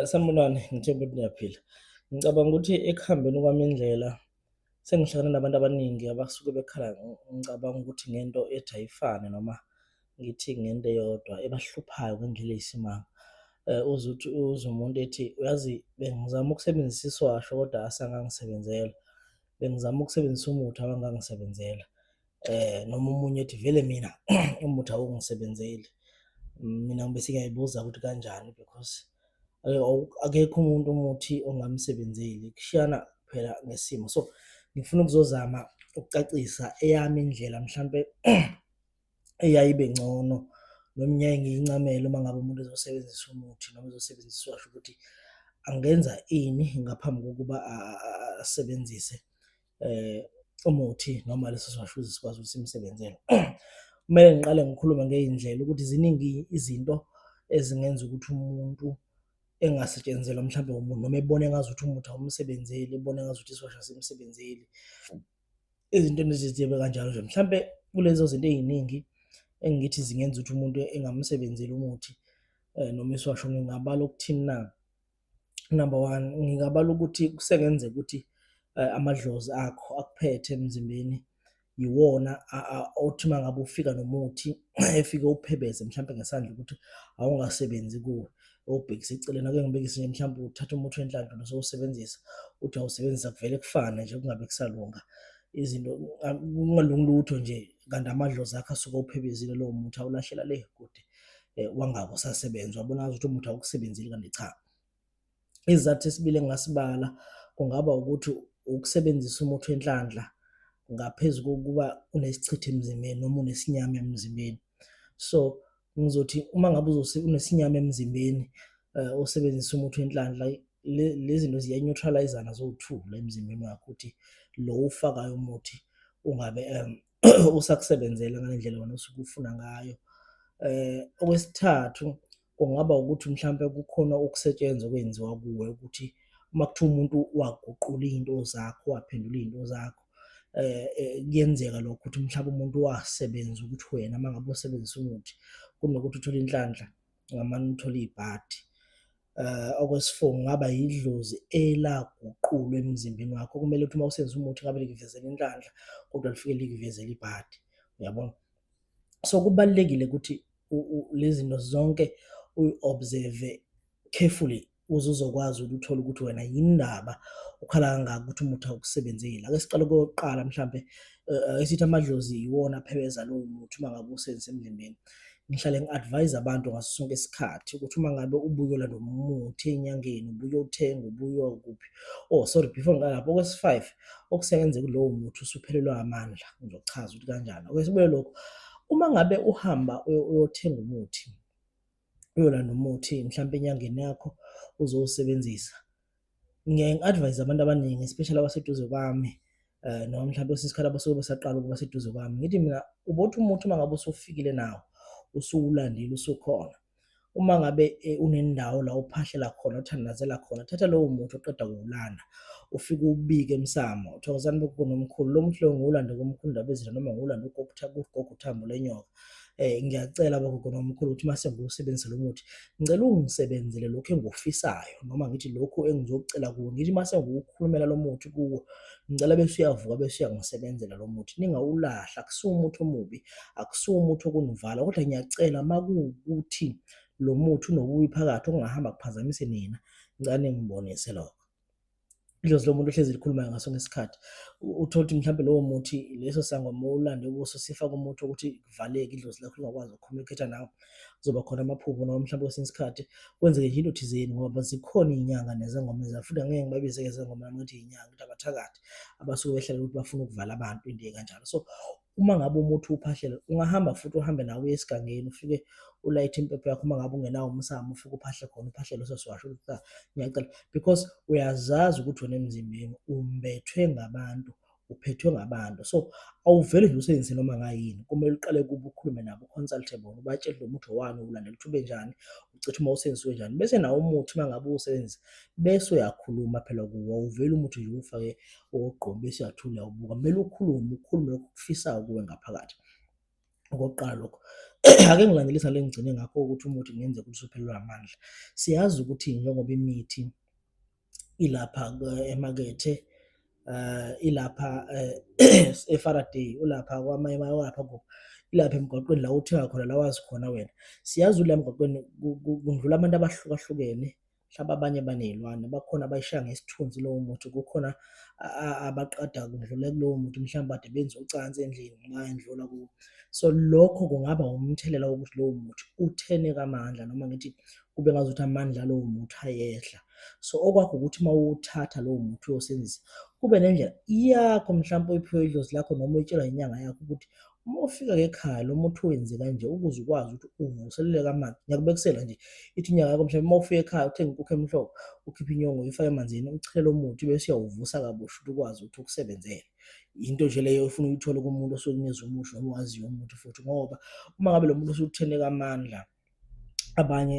Sanibonani, ngithemba ukuthi niyaphila. Ngicabanga ukuthi ekuhambeni kwami indlela sengihlangane nabantu abaningi abasuke bekhala, ngicabanga ukuthi ngento ethi ayifane noma ngithi ngento eyodwa ebahluphayo ngendlela eyisimanga. Uzwe uthi, uzwe umuntu ethi, uyazi bengizama ukusebenzisa isiwasho kodwa asangangisebenzela, bengizama ukusebenzisa umuthi awangangisebenzela. Noma omunye ethi vele mina umuthi awungisebenzeli. Mina ngibe sengiyayibuza ukuthi kanjani because akekho umuntu umuthi ongamsebenzeli, kushiyana phela ngesimo. So ngifuna ukuzozama ukucacisa eyami indlela mhlampe eyaye ibe ngcono noma ngiyaye ngiyincamele uma ngabe umuntu ezosebenzisa umuthi noma ezosebenzisa isiwasho ukuthi angenza ini ngaphambi kokuba asebenzise umuthi noma leso siwasho ukuze sikwazi ukuthi simsebenzele. Kumele ngiqale ngikhulume ngey'ndlela ukuthi ziningi izinto ezingenza ukuthi umuntu engasetshenzelwa mhlawumbe umuntu noma ebone engazuthi umuthi awumsebenzeli, ebone engazuthi isiwasho asimsebenzeli. Izinto ezizibe kanjalo nje. Mhlampe kulezo zinto ey'ningi engithi zingenza ukuthi umuntu engamsebenzeli umuthi noma isiwasho ngingabala ukuthini na? Number one, ngingabala ukuthi kusengenzeka ukuthi amadlozi akho akuphethe emzimbeni yiwona othi uma ngabe ufika nomuthi efike uphebeze mhlampe ngesandla ukuthi awungasebenzi kuwe, ewubhekise eceleni. Ake ngibekise nje mhlampe uthatha umuthi wenhlanhla lo sowusebenzisa, uthi awusebenzisa kuvele kufane nje kungabe kusalunga izinto, kungalungi lutho nje kanti amadlozi akho asuke ewuphebezile lowo muthi awulahlela le kude. Wangabe usasebenza, wabona ngazuthi umuthi awukusebenzeli kanti cha. Isizathu sesibili engingasibala kungaba ukuthi ukusebenzisa umuthi wenhlanhla ngaphezu kokuba unesichitho emzimbeni noma unesinyama emzimbeni. So ngizothi uma ngabe unesinyama emzimbeni usebenzisa umuthi wenhlanhla, le zinto ziya-neutralise-ana zowu-two la emzimbeni wakho ukuthi lo owufakayo umuthi ungabe usakusebenzela ngale ndlela wena osuke ufuna ngayo. Okwesithathu, kungaba ukuthi mhlampe kukhona ukusetshenzwa okwenziwa kuwe ukuthi uma kuthiwa umuntu waguqula iy'nto zakho, waphendula iy'nto zakho, kuyenzeka lokho ukuthi mhlampe umuntu wasebenza ukuthi wena uma ngabe usebenzisa umuthi kunokuthi uthole inhlanhla ngamane uthole ibhadi. Okwesi-four, kungaba yidlozi elaguqulwa emzimbeni wakho. Kumele ukuthi uma usebenzisa umuthi ngabe likuvezela inhlanhla kodwa lifike likuvezele ibhadi, uyabona? So kubalulekile ukuthi lezi zinto zonke uyi-observe carefully ukuze uzokwazi ukuthi uthole ukuthi wena yini ndaba ukhala kangaka ukuthi umuthi awukusebenzeli. Ake siqale kowokuqala mhlampe, ake sithi amadlozi iwona aphebeza lowo muthi uma ngabe uwusebenzisa emzimbeni. Ngihlale ngi-advise abantu ngaso sonke isikhathi ukuthi uma ngabe ubuye ulanda umuthi enyangeni, ubuye uthenga, ubuye kuphi, oh sorry before ngiqale lapho, okwesi-five okusengenzeka kulowo muthi usuphelelwa amandla, ngizochaza ukuthi kanjani. Ake sibuye lokhu, uma ngabe uhamba uyothenga umuthi, uyolanda umuthi mhlampe enyangeni yakho uzowusebenzisa, ngiyaye ngi-advise abantu abaningi especially abaseduze kwami noma mhlawumbe kwesinye isikhathi abasuke besaqala ukuba seduze kwami, ngithi mina ubothi umuthi uma ngabe usufikile nawo usuwulandile usukhona, uma ngabe unendawo la uphahlela khona uthandazela khona, thatha lowo muthi oqeda kuwulanda ufike uwubike emsamo, thokozani bogogo nomkhulu, lo muthi lo ngiwulande komkhulu Ndabezitha noma ngiwulande kugogo uThambo Lenyoka. Ngiyacela bogogo nomkhulu ukuthi uma sengiwusebenzisa lo muthi ngicela ungisebenzele lokhu engikufisayo noma ngithi lokhu engizokucela kuwe, ngithi uma sengiwukhulumela lo muthi kuwe ngicela bese uyavuka bese uyangisebenzela lo muthi, ningawulahli akusiwo umuthi omubi, akusiwo umuthi wokunivala kodwa ngiyacela uma kuwukuthi lo muthi unobubi phakathi okungahamba kuphazamise nina, ngicela ningibonise lokho. Idlozi lomuntu ohlezi likhulumayo ngaso sonke isikhathi. Uthole ukuthi mhlawumbe lowo muthi leso sangoma owulande kuso sifake umuthi wokuthi kuvaleke idlozi lakho lingakwazi uku-communicate-a nawe. Kuzoba khona amaphupho noma mhlawumbe kwesinye isikhathi kwenzeke nje into thizeni ngoba zikhona iy'nyanga nezangoma futhi angeke ngibabize ngezangoma nami ngithi iy'nyanga, ngithi abathakathi abasuke behlele ukuthi bafuna ukuvala abantu into ey'kanjalo. So uma ngabe umuthi uwuphahlela ungahamba futhi uhambe nawo uye esigangeni ufike ulayithe impepho yakho uma ngabe ungenawo umsamo ufike uphahle khona uphahle leso siwasho ukuthi cha ngiyacela because uyazazi ukuthi wena emzimbeni umbethwe ngabantu uphethwe ngabantu so awuvele nje usebenzise noma ngayini kumele uqale kuba ukhulume nabo uconsulte bona ubatshele lo muthi owani ulandela ukuthi ube njani ucithe uma usebenziswe njani bese nawo umuthi uma ngabe uwusebenzisa bese uyakhuluma phela kuwo awuveli umuthi nje uwufake okokugqoka bese uyathula uyawubuka kumele ukhulume ukhulume lokhu okufisayo kuwe ngaphakathi. Okokuqala lokho. Ake ngilandelise ngale ngigcine ngakho ukuthi umuthi kungenzeka ukuthi usuphelelwe amandla. Siyazi ukuthi njengoba imithi ilapha emakethe, ilapha e-Faraday, ulapha kwamanye ulapha kuphi, ilapha emgwaqweni la uthenga khona la wazi khona wena. Siyazi ukuthi la emgwaqweni kundlula abantu abahlukahlukene. Mhlawumbe abanye baney'lwane, bakhona abayishaya ngesithunzi lowo muthi, kukhona abaqeda kudlula kulowo muthi mhlawumbe kade benza ucansi endlini bayandlula kuwo. So lokho kungaba umthelela wokuthi lowo muthi utheneke amandla noma ngithi kube ngazuthi amandla alowo muthi ayehla. So okwakho ukuthi uma uwuthatha lowo muthi uyosebenzisa kube nendlela yakho mhlawumpe oyiphiwe idlozi lakho noma oyitshelwa inyanga yakho ukuthi Uma ufika-ke ekhaya lo muthi uwenze kanje ukuze ukwazi ukuthi uvuseleleke amanzi. Ngiyakubekisela nje, ithi inyanga yakho mhlawumbe uma ufika ekhaya uthenge inkukhu emhlophe, ukhiphe inyongo uyifake emanzini, uchele lo muthi bese uyawuvusa kabusha ukuthi ukwazi ukuthi ukusebenzele. Yinto nje leyo ofuna uyithole kumuntu osuke ekunikeza umuthi noma owaziyo umuthi futhi ngoba uma ngabe lo muntu usuwutheneka amandla abanye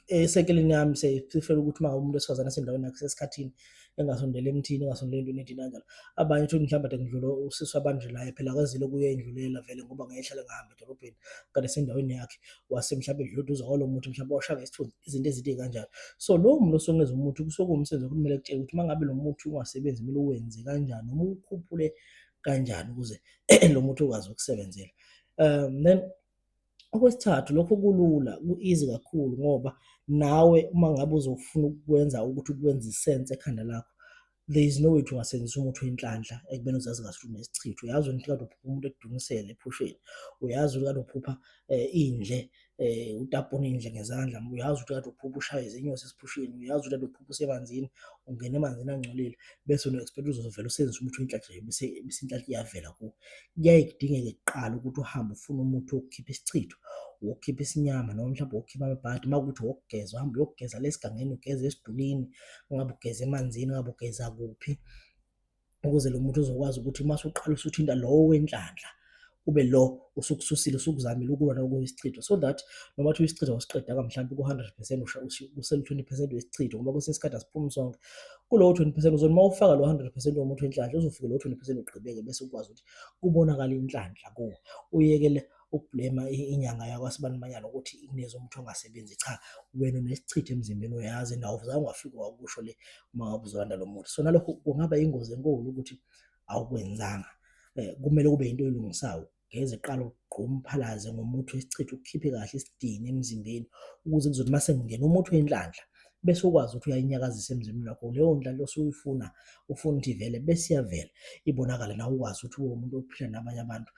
esekeleni yami sifela ukuthi uma umuntu wesifazane esendaweni yakhe sesikhathini engasondeli emthini engasondeli entweni ethini kanjalo. Abanye uthole mhlawumbe kade kudlula usisi wabantu la phela akazile kuye endlulela vele ngoba ngeke ehlale engahambi edolobheni kade esendaweni yakhe wase mhlawumbe edlula eduze kwalo muthi mhlawumbe washaya ngesithunzi izinto ezinto ey'kanjalo. So lowo muntu osuke ekunikeza umuthi kusuke kuwumsebenzi wakhe kumele akutshele ukuthi uma ngabe lo muthi ungasebenzi kumele uwenze kanjani noma uwukhuphule kanjani ukuze lo muthi ukwazi ukusebenzela. Then Okwesithathu, lokho kulula ku-easy kakhulu ngoba nawe uma ngabe uzofuna ukukwenza ukuthi kwenze isense ekhanda lakho, there is no way ukuthi ungasebenzisa umuthi wenhlanhla ekubeni uzazi kahle ukuthi unesichitho. Uyazi wena ukuthi kade uphupha umuntu ekudunisela ephusheni, uyazi ukuthi kade uphupha indle utapuna indle ngezandla, uyazi ukuthi kade uphupha ushaywa izinyosi esiphusheni, uyazi ukuthi kade uphupha usemanzini, ungena emanzini angcolile bese una-expect uzovele usebenzise umuthi wenhlanhla nje bese bese inhlanhla iyavela kuwe. Kuyaye kudingeke kuqala ukuthi uhambe ufune umuthi wokukhipha isichitho, wokukhipha isinyama noma mhlawumbe wokukhipha amabhadi. Uma kuwukuthi owokugeza uhambe uyogeza le esigangeni, ugeze esidulini, ungabe ugeza emanzini, ungabe ugeza kuphi, ukuze lo muthi uzokwazi ukuthi uma usuqala usuthinta lowo wenhlanhla ube lo usukususile usukuzamile ukulwa nokuyisichitho so that noma kuthiwa isichitho awusiqedanga mhlawumbe ku-100% usele u-20% wesichitho ngoba kwesinye isikhathi asiphumi sonke. Kulowo 20% uzothi uma ufaka lo 100% womuthi wenhlanhla uzofike lo 20% ugqibeke bese ukwazi ukuthi kubonakale inhlanhla kuwe. Uyekele ukublema inyanga yakwasibanimanyana ukuthi ikunikeze umuthi ongasebenzi. Cha, wena unesichitho emzimbeni uyazi nawe uzange wafika wakusho le uma ngabe uzolanda lo muthi. So nalokho kungaba ingozi enkulu ukuthi awukwenzanga. Kumele kube yinto oyilungisayo. Geza kuqala ugqume uphalaze ngomuthi wesichitho ukhiphe kahle isidini emzimbeni ukuze kuzothi uma sekungena umuthi wenhlanhla bese ukwazi ukuthi uyayinyakazisa emzimbeni wakho leyo nhlanhla osuyifuna ufuna ukuthi ivele bese iyavela ibonakale nawe ukwazi ukuthi ube umuntu ophila nabanye abantu.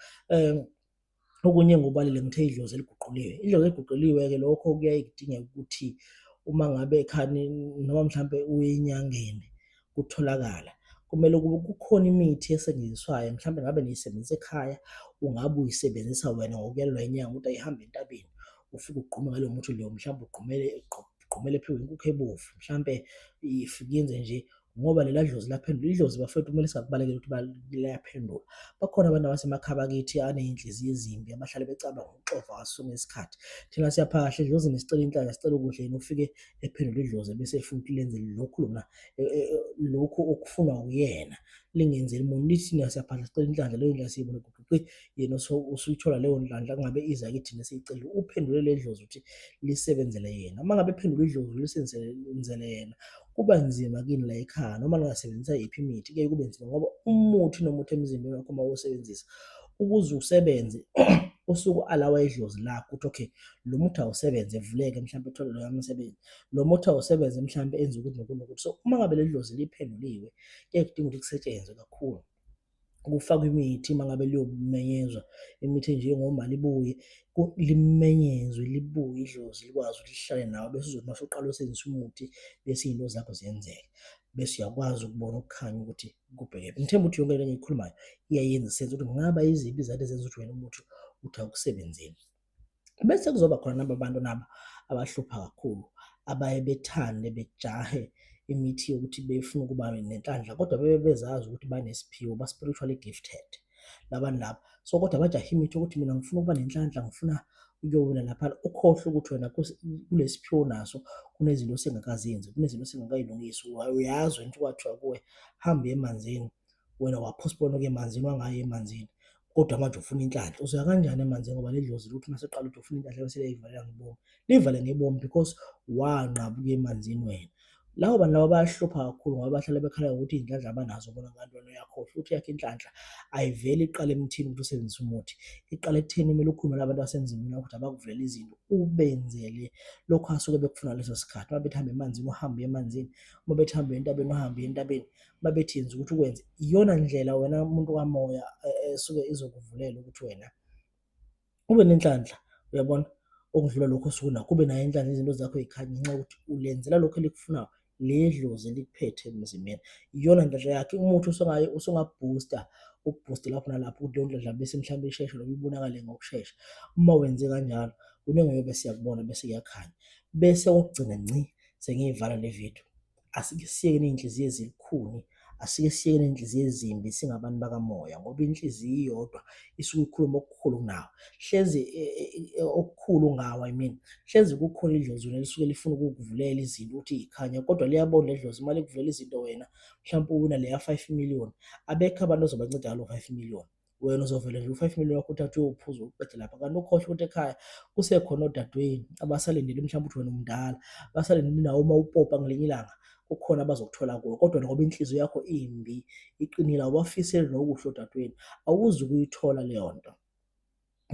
Okunye engubalile ngithe idlozi eliguquliwe. Idlozi eliguquliwe-ke lokho kuyaye kudingeke ukuthi uma ngabe khani noma mhlampe uye enyangeni kutholakala kumele kube kukhona imithi esetshenziswayo mhlampe ngabe niyisebenzisa ekhaya, ungabe uyisebenzisa wena ngokuyalelwa inyanga ukuthi ayihambe entabeni ufike ugqume ngalo muthi loyo mhlampe ugqumele ugqumele phezu kwenkukhu ebovu mhlampe ifike yenze nje ngoba lela dlozi laphendula. Idlozi bafethu kumele singakubalekeli ukuthi liyaphendula. Bakhona abantu abasemakhaya bakithi aney'nhliziyo ezimbi abahlale becabanga ukuxova ngaso sonke isikhathi. Thina siyaphahla edlozini sicela inhlanhla sicela ukudla yena ufike ephendula idlozi ebese efuna ukuthi lenze lokhu lona lokhu okufunwa uyena lingenzeli muntu. Lithi thina siyaphahla sicela inhlanhla leyo nhlanhla siyibone guquqi yena usuyithola leyo nhlanhla kungabe iza kithina esiyicela. Uphendule le dlozi ukuthi lisebenzele yena. Uma ngabe ephendula idlozi lisebenzele yena kuba nzima kini la ekhaya noma ningasebenzisa yiphi imithi kuyaye kube nzima ngoba umuthi nomuthi emzimbeni wakho uma uwusebenzisa ukuze usebenze usuke u-alawa idlozi lakho ukuthi okay lo muthi awusebenze evuleke mhlawumbe ethole loya msebenzi, lo muthi awusebenze mhlawumbe enze ukuthi nokuthi nokuthi. So uma ngabe leli dlozi liphenduliwe kuyaye kudinge ukuthi kusetshenzwe kakhulu. Kufakwe imithi uma ngabe liyomenyezwa, imithi enjengomalibuye limenyezwe libuye idlozi likwazi ukuthi lihlale nawe bese uzothi uma usuqala usebenzisa umuthi bese iy'nto zakho ziyenzeka. Bese uyakwazi ukubona ukukhanya ukuthi kubhekephi. Ngithemba ukuthi yonke le nto engiyikhulumayo iyayenza isense ukuthi kungaba yiziphi izizathu ezenza ukuthi wena umuthi uthi awukusebenzeli. Bese kuzoba khona naba bantu naba abahlupha kakhulu abaye bethande bejahe imithi yokuthi befuna ukuba nenhlanhla kodwa bebe bezazi ukuthi banesiphiwo ba-spiritually gifted labantu laba. So kodwa bajahe imithi yokuthi mina ngifuna ukuba nenhlanhla ngifuna ukuyowina lapha, ukhohlwe ukuthi wena kulesiphiwo onaso kunezinto osengakazenzi, kunezinto osengakayilungisi. Uyazi wena ukuthi kwathiwa kuwe hamba uye emanzini wena wa-postpone ukuya emanzini wangayi emanzini. Kodwa manje ufuna inhlanhla, uzoya kanjani emanzini ngoba le dlozi luthi uma seqala ukuthi ufuna inhlanhla bese liyayivalela ngebomu. Livale ngebomu because wanqaba ukuya emanzini wena. Labo bantu laba bayahlupha kakhulu ngoba bahlale bekhala ngokuthi iy'nhlanhla abanazo bona kanti wena uyakhohlwa ukuthi yakho inhlanhla ayiveli iqale emthini ukuthi usebenzise umuthi. Iqala ekutheni kumele ukhulume nabantu basemzimbeni wakho ukuthi abakuvulele izinto ubenzele lokhu asuke bekufuna ngaleso sikhathi. Uma bethi hamba emanzini uhambe uye emanzini, uma bethi hamba uye entabeni uhambe uye entabeni, uma bethi yenza ukuthi ukwenze. Iyona ndlela wena muntu kamoya esuke izokuvulela ukuthi wena ube nenhlanhla uyabona okudlula lokho osuke unakho ube nayo inhlanhla izinto zakho yikhanye ngenxa yokuthi ulenzela lokho elikufunayo ledlozi elikuphethe emzimbeni iyona nhlanhla yakhe umuthi usungaye usungabooster ukubooster lapho nalapho ukuthi leyo nhlanhla bese mhlawumbe isheshe noma ibonakale ngokushesha uma wenze kanjalo kuningi oyobe siyakubona bese kuyakhanya bese okugcina ngci sengiyivala le video. Asike siyekeni iy'nhliziyo ezilukhuni, asike siyekeni iy'nhliziyo ezimbi singabantu bakamoya ngoba inhliziyo iyodwa isuke ikhuluma okukhulu kunawe. Hlezi e, e, e, okukhulu ngawe I mean, hlezi kukhona idlozi wena lisuke lifuna ukukuvulela izinto ukuthi yikhanya kodwa liyabona ledlozi uma likuvulela izinto wena mhlawumpe uwina leya 5 million abekho abantu ozobanceda ngalo 5 million. Wena uzovele nje u-five million wakho uthathe uyowuphuza uqede lapha, kanti ukhohlwe ukuthi ekhaya kusekhona odadewenu abasalindele mhlawumbe ukuthi wena umdala, basalindele nawe uma upopa ngelinye ilanga kukhona abazokuthola kuwe. Kodwa ngoba inhliziyo yakho imbi, iqinile, awubafiseli nokuhle odadewenu, awuzukuyithola leyo nto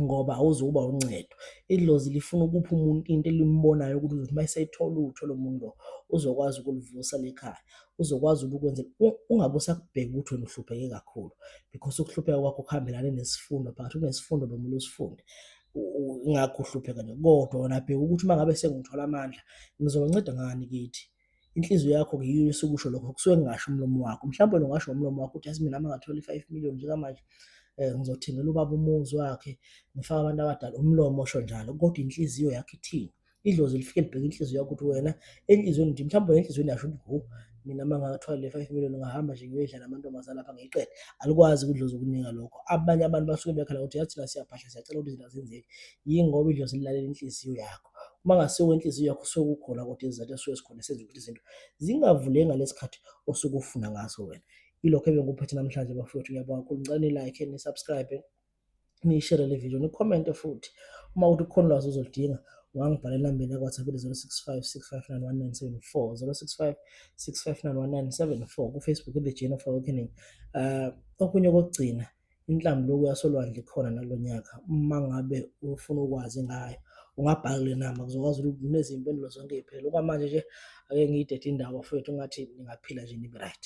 ngoba awuzukuba uncedo. Idlozi lifuna ukupha umuntu into elimbonayo ukuthi uzothi uma eseyithola utho lo muntu lo uzokwazi ukulivusa lekhaya. Uzokwazi ukukwenzela ungabe usakubheka ukuthi wena uhlupheke kakhulu because ukuhlupheka kwakho kuhambelane nesifundo phakathi kunesifundo bekumele usifunde ingakho uhlupheka nje kodwa wena bheka ukuthi uma ngabe sengithola amandla ngizobanceda ngani kithi inhliziyo yakho-ke yiyo esukusho lokho kusuke kungasho umlomo wakho mhlawumbe wena ungasho ngomlomo wakho ukuthi yazi mina uma ngathola i-five million njengamanje um ngizothengela ubaba umuzi wakhe ngifake abantu abadala umlomo osho njalo kodwa inhliziyo yakho ithini Idlozi lifike libheke inhliziyo yakho ukuthi wena enhliziyweni nje mhlawumbe wena enhliziyweni yasho ukuthi hu mina uma ngathola le 5 million ngahamba nje ngiyoyidla namantombazane lapha ngiyiqede. Alikwazi idlozi ukunika lokho. Abanye abantu basuke bekhala ukuthi yazi thina siyaphahla siyacela ukuthi izinto azenzeki. Yingoba idlozi lilalela inhliziyo yakho. Uma ngasiwo inhliziyo yakho kusuke kukhona kodwa izizathu esuke zikhona esenza ukuthi izinto zingavuleki ngalesi khathi osuke ufuna ngaso wena. Ilokho ebengikuphethe namhlanje bafowethu. Ngiyabonga kakhulu. Ngicela ni-like, ni-subscribe. Niyishere le video, nikhomente futhi uma ukuthi kukhona ulwazi ozoludinga ungangibhalela enambeni yakwa-WhatsApp 065 659 1974 065 659 1974 ku-Facebook The Journey of Awakening. Okunye okokugcina, inhlambuluko yasolwandle ikhona nalo nyaka. Uma ngabe ufuna ukwazi ngayo ungabhala kule namba kuzokwazi ukuthi kunezimpendulo zonke ey'phelele. Okwamanje nje ake ngiyidede indawo bafowethu, ngathi ningaphila nje nibe right.